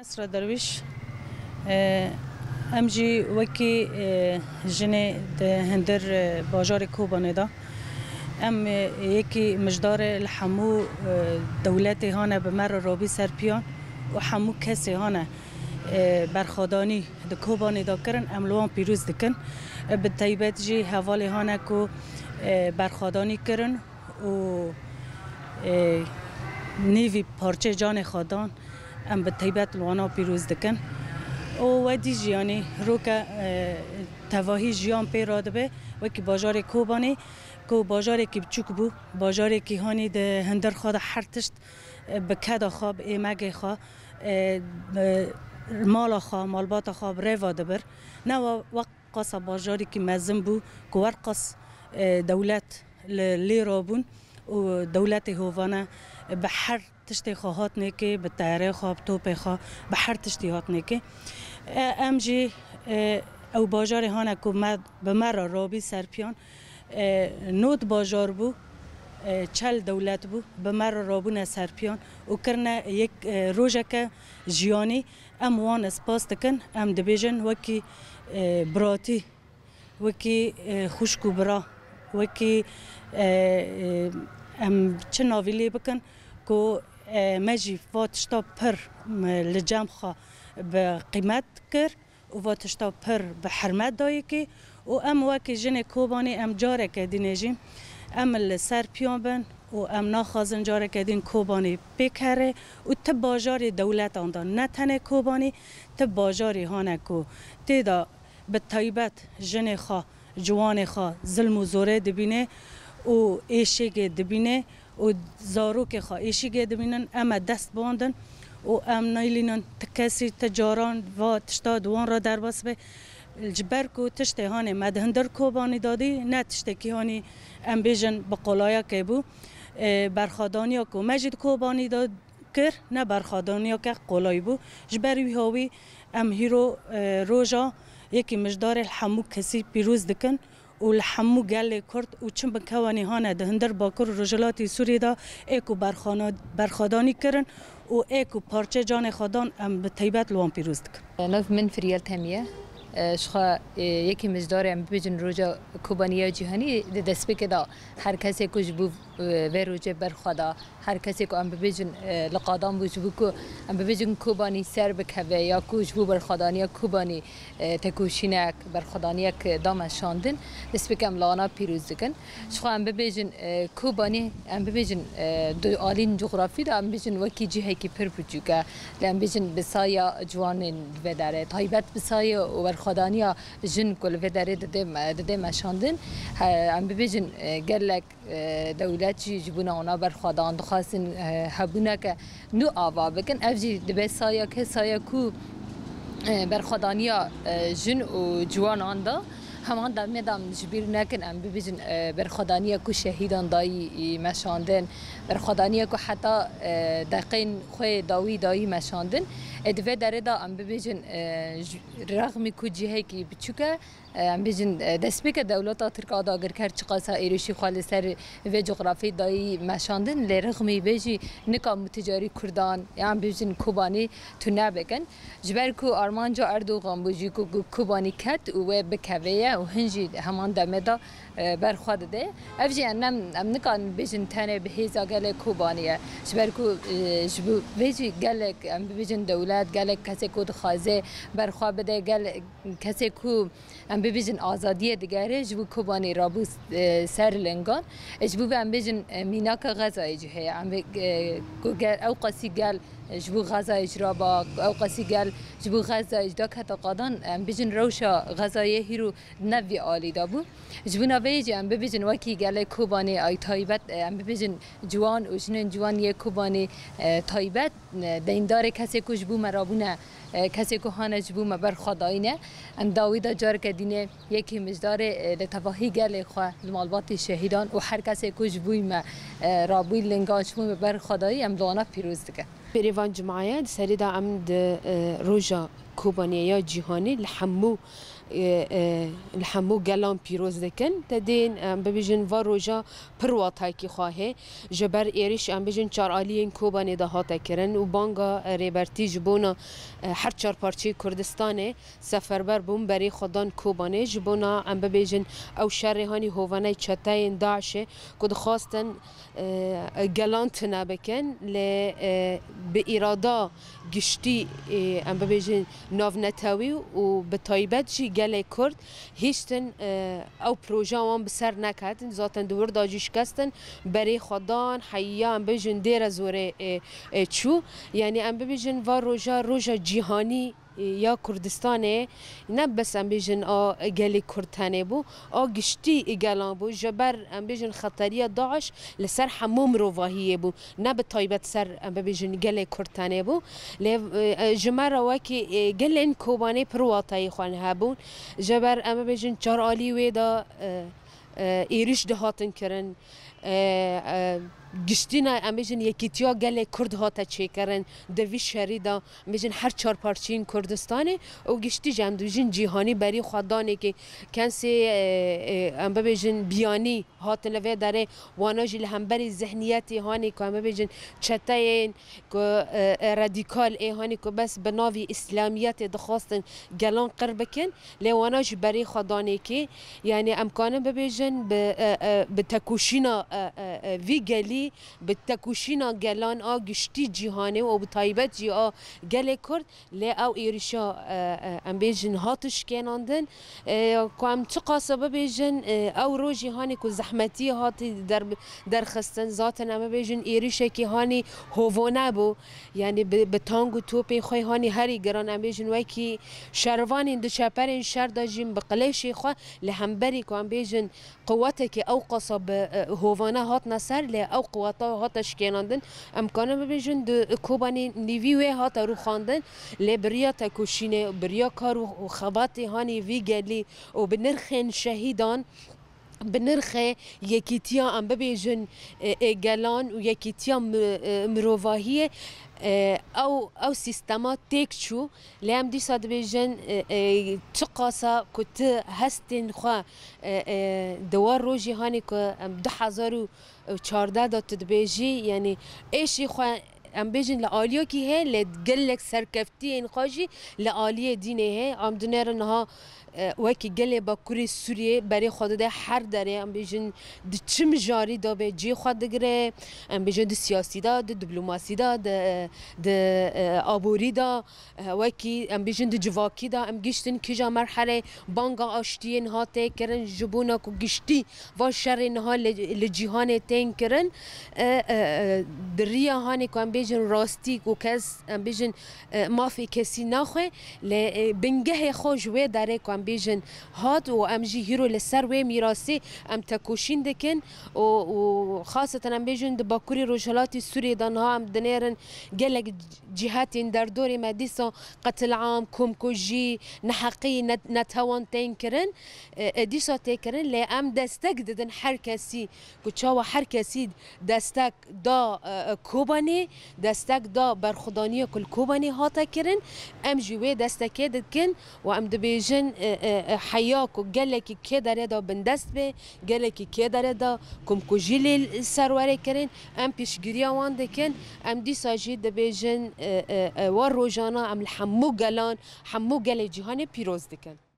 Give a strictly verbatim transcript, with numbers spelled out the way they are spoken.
Esra Derwîş, e, em jî wekî, e, jinê di hundir, e, bajarê Kobanê de, em, e, yekî mijdarê li hemû, e, dewletê hane bi me re rabî ser piyan û hemû kesê hane, e, berxwedanî di Kobanê de kirin, em li wan pîroz dikin. E, bi teybet jî hevalê hane ku, e, berxwedanî kirin û, e, nîvî parçeyê canê xwe dan, em bi teybet li wana pîroz dikin. Û wedî jî, yanî, roke, e, tevahî jiyan pê radibe, wekî bajarê Kobanê, ku bajarekî biçûk bû, bajarekî hanî di hundir xwe de her tişt, e, bi keda xwe, bi êmegê xwe, e, bi mala xwe, malbata xwe bi rêva dibir. Ne wa wek qasa bajarekî mezin bû ku werqas, e, dewlet li lê rabûn û dewletê hovane bi her tiştê xwe hat nêkê, bi teyarê xwe, bi topê xwe, bi her tiştî hat nêkê. E, em jî, e, ew bajarê hane ku me, bi me re rabî ser piyan, e, nod bajar bû, e, çel dewlet bû, bi me re rabûne ser piyan û kirine yek, e, rojeke jiyanî. Em wan spas dikin, em dibêjin wekî, e, biratî, wekî, e, xwişk û bira, wekî, e, e, em çi navî lê bikin ku, e, me jî va tişta pir, e, li cem xwe bi qîmet kir û va tişta pir bi hurmet dayikê û em wekî jinê Kobanê em careke dînê jî em li ser piyan bin û em naxwazin careke dîn Kobanê pêk here û ti bajarê dewletan de, ne tenê Kobanê, ti bajarê hane ku tê de bi taybet jinê xwe, ciwanê xwe zilm û zorê dibîne û êşîgê dibîne û zarokê xwe êşîgê dibînin, em e dest bandin û em neylînin ti kesî, ti caran va tişta di wan re derbas be. Ji ber ku tiştê hanê me di hundir Kobanî dadî, ne tiştekî hanî em bêjin bi qolayekê bû. E, berxwedaniya ku me jî di Kobanî de kir, ne berxwedaniyeke qolay bû. Ji ber wî hawî em hîro, e, roja yekî mijdarê li hemû kesî pîroz dikin û li hemû gelê Kurd û çi binkewanî hane di hundir Bakur û Rojhilatê Sûriyê de ê ku berxwana-, berxwedanî kirin û ê ku parçe canê xwe dan, em bi teybet li wan pîroz dikin. Nav min Firyal Temî ye. Ji xwe, e, yekî mijdarê em bibêjin roja Kobaniya Cîhanî di destpêkê de her kesê ku ji bo, e, vê rojê berxwe da, her kesê ku em bibêjin, e, li qadan bû ji bo ku em bibêjin Kobanî ser bikeve ya ku ji bo berxwedaniya Kobanî, e, tekoşînek, berxwedaniyek da meşandin, destpêkê em li wana pîroz dikin. Ji xwe em bibêjin, e, Kobanî, em bibêjin, e, di alîn cografî de em bibêjin wekî cihekî pir biçûk e. Lê em bibêjin bi saya ciwanên li vê derê, taybet bi saya û berxwedaniya jin ku li vê derê didê me-, didê meşandin. He, em bibêjin, e, gelek, e, dewlet jî ji bona wana berxwedan dixwastin, e, hebûneke nû ava bikin. Ev jî dibe saya ke saya ku, e, berxwedaniya, e, jin û ciwanan de heman demê de em ji bîr nekin, em bibêjin, e, berxwedaniya ku şehîdan dayî, e, meşandin, berxwedaniya ku heta, e, deqên xwe dawî dayî meşandin. E, di vê derê de em bibêjin, e, ji, rexmî ku cihekî biçûk e, e, em bêjin, e, destpêke dewleta Tirk a dagirker çiqasa êrişî xwe li ser vê cografyê dayî meşandin, lê rexmî vê jî nika muticarî Kurdan, yan bêjin Kobanî tune bikin. Ji ber ku armanca Erdogan bû jî ku, ku Kobanî ket û wê bikeve ye û hin jî heman demê de, e, berxwe dide. Ev jî em, em nikarin bêjin tenê bi hêza gelê Kobanî ye. Ji ber ku, e, ji bo vê jî gelek, em bibêjin dewlet, gelek kesê ku dixwaze berxwe bide, gel-, kesê ku em bibêjin azadiyê digere, ji bo Kobanî rabû, e, ser lingan. E, ji bo vê em bêjin, e, mînaka Xezayê jî heye. Em bê, e, ku gel, ew qasî gel, e, ji bo Xezayê jî raba, ew qasî gel ji bo Xezayê jî dakete qadan, em bêjin rewşa Xezayê hîro ne vî alî de bû. Ji bo navê jî em bibêjin wekî gelê Kobanê ay taybet, e, em bibêjin ciwan û jinên ciwan yê Kobanê, e, taybet, e, deyndarê kesê ku ji bo me rabûne, e, kesê ku hane ji bo me berxwe dayîne. Em dawî de careke dînê yekî mijdarê, e, li tevahî gelê xwe, li malbatê şehîdan û her kesê ku ji bo me, e, rabûy linga ji bo me berxwe dayî, em li wana pîroz dikin. Bêrê van cuma ye, di serî de em di, e, roja Kobanê ya cîhanî li hemû, e, e, li hemû gelan pîroz dikin. Te dên, em bibêjin, va roja pir watayekî xwe hê. Ji ber êrîş, em bêjin, çar aliyên Kobanê de hate kirin û banga, e, Rêbertî ji bona, e, her çar parçeyê Kurdistanê seferber bûn, berê xwe dan Kobanê. Ji bona, em bibêjin, ew şerê hanî hovaney çeteyên DAIŞê ku dixwastin, e, gelan tune bikin, lê, e, bi îrada giştî, e, em bibêjin, navnetewî û bi taybet jî gelê Kurd hiştin, e, ew projeya wan bi ser neketin. Zaten di wir de jî şikestin, berê xwe dan, heya, em bibêjin, dêre zorê, e, e, çû. Yanî em bibêjin, va roja, roja cîhanî, e, ya Kurdistanê ne bes, em bêjin, a gelê Kurd tenê bû, a giştî gelan bû. Ji ber, em bêjin, xeteriya DAIŞ li ser hemû mirovahiyê bû. Ne bi taybet ser, em bibêjin, gelê Kurd tenê bû. Lê, e, e, ji me re wekî, e, gelên Kobanê pir wateyê xwe hebûn. Ji ber, em bibêjin, çar alî wê de, e, e, êrîş dihatin kirin. E, e, giştîna, em bêjin, yekîtiya gelê Kurd hate çêkirin di vî şerî de, em bêjin, her çar parçeyên Kurdistanê û giştî jî, em dibêjin, cîhanî berî xwe danê ke kensê, e, e, em bibêjin, biyanî hatin li vê derê, wana jî li hemberî zihniyetê hanê ku em bibêjin çeteyên ku, e, e, radîkal ê hanê ku bes bi navî îslamiyetê dixwastin gelan qir bikin, lê wana jî berê xwe danê kê. Yanî em kanin bibêjin bi, e, e, bi tekoşîna, e, e, e, vî gelî, bi tekoşîna gelan a giştî cîhanê û bi taybet jî a gelê Kurd, lê ew êrişa, e, e, em bêjin, hat şikênandin. E, ku em çiqasa bibêjin, e, ew rojî hanî ku zehmetî hatî der-, derxistin, zaten em bibêjin êrişekî hanî hovane bû. Yanî bi, bi tank û topê xwe hanî herî giran, em bêjin, wekî şervanên di çeperên şer de jî bi qilêşê xwe li hemberî ku em bêjin, quwetekê ew qasa bi, e, hovane hatine ser, lê ew quweta hate şikênandin. Em kanin bibêjin, di Kobanê nîvî wê hate rûxandin, lê bi riya tekoşînê, bi riya kar û xebatê hanê vî gelî û bi nirxên şehîdan, bi nirxê yekîtiya, em bibêjin, e, e, gelan û yekîtiya mi-, e, mirovahiyê, e, ew, ew sîstema têk çû. Lê em dîsa dibêjin, e, e, çiqasa ku tu hestên xwe, e, e, di wan rojê hanê ku em du hezar û çardeh de tu dibêjî, yanî êşî xwe, em bêjin, li aliyekî heye, lê gelek serkeftiyên xwe jî li aliyê dînê heye. Em dinêrin niha, e, wekî gelê Bakurê Sûriyê berê xwe dide her derê, em bêjin, di çi mijarî de be cihê xwe digire, em bêjin, di siyasî de, di diplomasî de, di, di, e, aborî de, e, wekî em bêjin di civakî de em gihiştin kîja merhelê banga aştiyê niha tê kirin, ji bona ku giştî van şerê niha li, li cîhanê tên kirin, e, e, e, di riya hanê ku em bêjin rastî ku kes, em bêjin, e, mafê kesî naxwe, lê, e, bingehê xwe ji wê derê ku em bêjin hat û em jî hîro li ser wê mîrasê em tekoşîn dikin û, û xaseten em bêjin di Bakurê Rojhilatê Sûriyê de niha em dinêrin gelek cîhetên derdorê me dîsa qetilam, komkujî, neheqî, ne-, netewan tên kirin, e, e, dîsa tê kirin, lê em destek didin her kesî, ku çawa her kesî destek da, e, e, Kobanê, destek da berxwedaniya ku li Kobanê hate kirin, em jî wê destekê dikin û em dibêjin, e, e, e, heya ku gelekî kê derê de bindest be, gelekî kê derê de komkujî lê li ser were kirin, em piştgiriya wan dikin. Em dîsa jî dibêjin, e, e, e, wa rojana em li hemû gelan, hemû gelê cîhanê pîroz dikin.